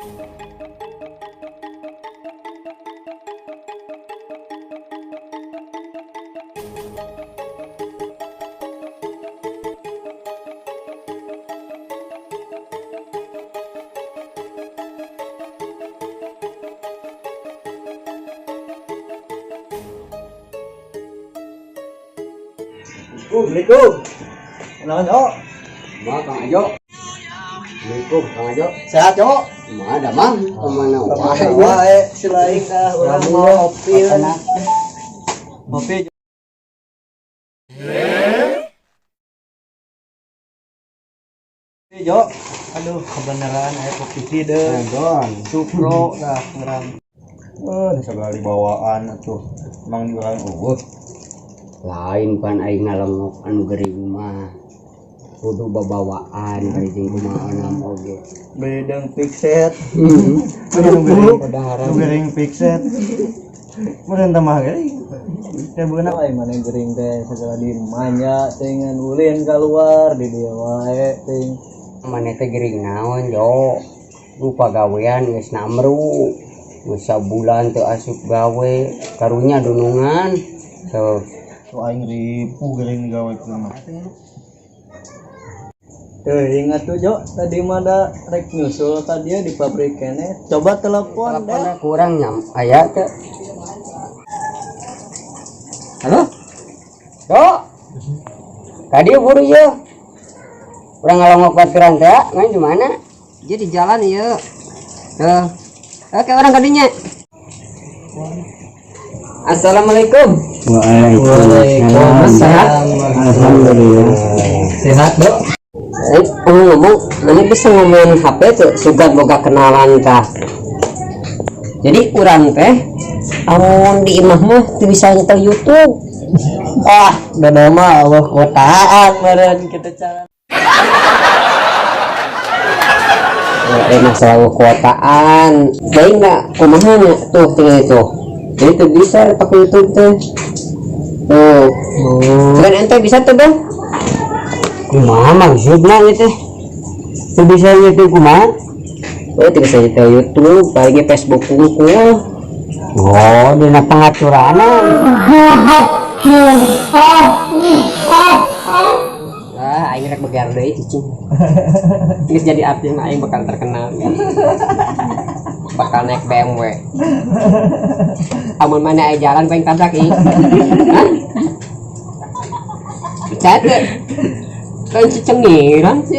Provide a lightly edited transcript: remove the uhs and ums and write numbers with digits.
Assalamualaikum. Naon, Jo? Ma Kang Ajo. Assalamualaikum Kang Ajo. Sehat, Jo? Kumaha damang? Kemana wae? Wae selain ah urang mau ngopi. Ngopi. Jo. Aduh, kebenaran aya kopi hideung. Don. Supro lah urang. Eh, segala dibawaan atuh. Emang di urang eueuh. Lain pan aing ngalongok anu gering mah. Kudu babawaan bari jeung kumaha nam oge. Bedeng fixet. Nu gering, Padaharan. nu gering fixet. Meureun tambah gering. Teh beunang Ai mana gering teh segala di manya teh ngan ulin keluar di dieu wae teh. Maneh teh gering naon, Jo? Lupa gawean geus namru. Geus sabulan teu asup gawe, karunya dunungan. So, tuh aing ripuh gering digawe mah. Tuh, ingat tuh Jo, tadi mah da rek nyusul ka dia di pabrik kene. Coba telepon deh. Teleponnya kurang nyam aya teh. Halo? Jo. Kadieu buru ye. Urang ngalongok baturan teh, ngan di mana? Dia di jalan ieu. Tuh. Oke, urang kadinya. Assalamualaikum. Waalaikumsalam. Alhamdulillah. Sehat, Dok? Eh, ngomong, mana bisa ngomongin HP tuh, sugan boga kenalan tah. Jadi urang teh, amun di imah mah teu bisa nyetel YouTube. Ah, dodo mah Allah kotaan meureun kitu cara. Eh, masalah kuotaan. Baik nggak kumaha nya tuh tinggal itu. Jadi tuh bisa pakai YouTube tuh. Tuh. Oh. Kan ente bisa tuh dong. Kumaha maksudna ieu teh? Teu bisa YouTube kumaha? Oh, teu bisa nyetel YouTube, paling Facebook kungkul. Oh, dina pengaturanna. Wah, aing rek begar deui cicing. Geus jadi artis mah aing bakal terkenal. Bakal naik BMW. Amun mana aya jalan paling tabrak ih. Hah? Percaya teu? Kan cicengiran sih.